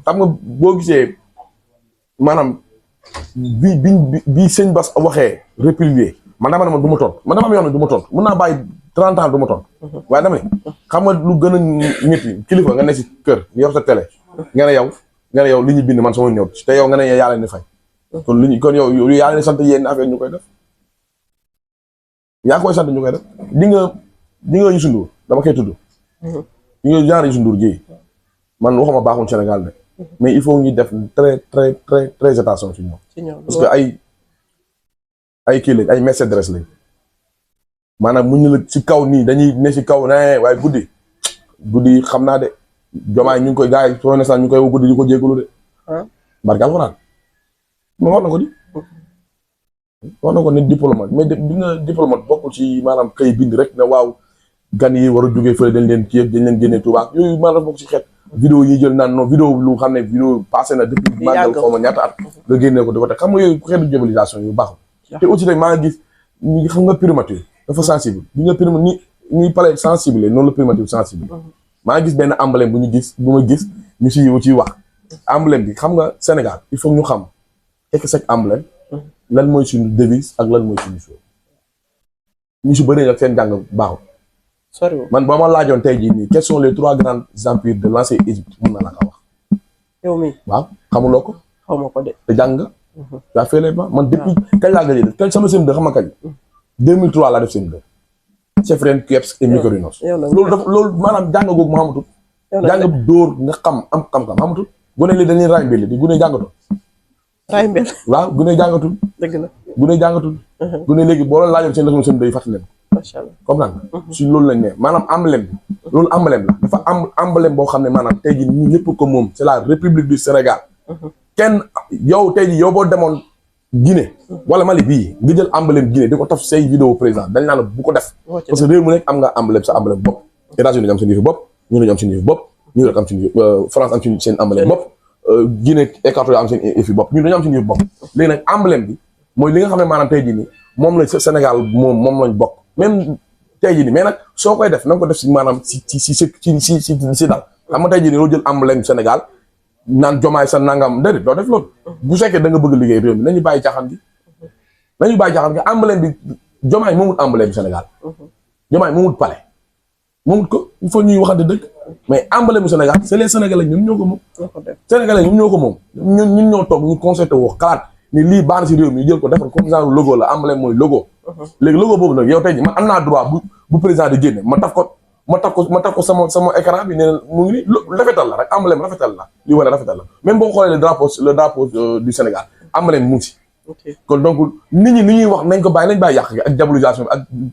xam nga boo gisee maanaam bi sëñ Bass waxee république man dama ne man du ma tontu man dama am yoon ne du ma tontu mën naa bàyyi 30 ans du ma tontu waaye dama ne xam nga lu gën a nit yi kilifa nga ne si kër nga yor sa télé nga ne yow li ñu bind man sama ñëw te yow nga ne yaa leen di fay kon yow yaa leen di sant yéen affaire ñu koy def yaa koy sant ñu koy def di nga Youssou Ndour dama koy tudd di nga genre Youssou Ndour gi man waxuma baaxul Sénégal de mais il faut ñu def très attention ci ñoom parce que ay kii lañ ay Mercedes lañ maanaam mu ñu la ci kaw nii dañuy ne ci kaw ne waaye guddi xam naa de jomaay ñu ngi koy gars yi soo ne sax ñu ngi koy guddi di ko jégalu de barke alxuraan ma wax na ko di wax na ko ne diplomate mais di nga diplomate bokkul ci maanaam kay bind rek ne waaw gan yi war a jógee fële dañ leen kii dañ leen génne Touba yooyu maanaam bokk ci xeet vidéo yi jël naan non vidéo lu xam ne vidéo passé na depuis màggal xaw ma ñaata at nga génne ko di ko teg xam nga yooyu xeetu diabolisation yu baaxul te aussi rek maa ngi gis ñi xam nga primature dafa sensible bi nga primature ni pale sensible noonu la primature sensible maa ngi gis benn emblème bu ma gis ñu ciy wax emblème bi xam nga Sénégal il faut ñu xam qu'est-ce que c'est emblème lan mooy suñu devise ak lan mooy suñu show ñu si bëri nag seen jàng baaxul man ba ma laajoon tey jii nii quels sont les 3 grands empires de l'ancienne Égypte mën na la ko wax yow mi waaw xamuloo ko xaw ma ko de te jàng nga yaa feelee ba man depuis kañ laa gëj kañ sama CM2 xam nga kañ 2003 laa def CM2 Chefren Kieps et Mykérinos loolu maanaam jàng googu ma xamatul jàng dóor nga am xam-xam xamatul gune li dañuy raay mbir di gune jàngatul raay mbir waaw gune jàngatul dëgg la gune jàngatul gune léegi boo leen laajoon seen leçon CM2 yi fàttali leen macha allah comprendre si loolu lañ ne maanaam emblème bi loolu emblème la dafa am emblème boo xam ne maanaam tey jii ñii ñëpp ko moom c'est la République du Sénégal kenn yow tey jii yow boo demoon Guinée wala Mali bii nga jël emblème Guinée di ko taf say vidéo président dañ naan la bu ko def parce que réew mu nekk am nga emblème sa emblème bopp États-Unis dañu am seen yëfi bopp ñu dañu am seen yëfi bopp ñu rek am seen France am seen emblème bopp Guinée Équatoriale am seen yëfi bopp ñun dañu am seen yëfi bopp léegi nag emblème bi mooy li nga xam ne maanaam tey jii nii moom la Sénégal moom lañ bokk même tey jii nii mais nag soo koy def na nga ko def si maanaam si daal xam nga tey jii nii loolu jël emblème Sénégal naan jomaay sa nangam déedéet doo def loolu bu fekkee da nga bëgg liggéey réew mi nañu bàyyi caaxaan gi emblème bi jomaay moomut emblème Sénégal jomaay moomut palais moomut ko il faut ñuy waxante dëgg mais emblème bu Sénégal c'est les Sénégalais ñun ñoo ko moom Sénégalais ñun ñoo ko moom ñun ñoo toog ñu concerté woo xalaat ni lii baax na si réew mi jël ko defar comme genre logo la emblème mooy logo léegi logo boobu nag yow tey jii man am naa droit bu président di génne ma taf ko sama écran bi ne mu ngi ni rafetal la rek emblème rafetal la li wane rafetal la même boo xoolee le drapeau du Sénégal emblème mu ngi si kon donc nit ñi ni ñuy wax nañ bàyyi yàq gi ak diabolisation bi ak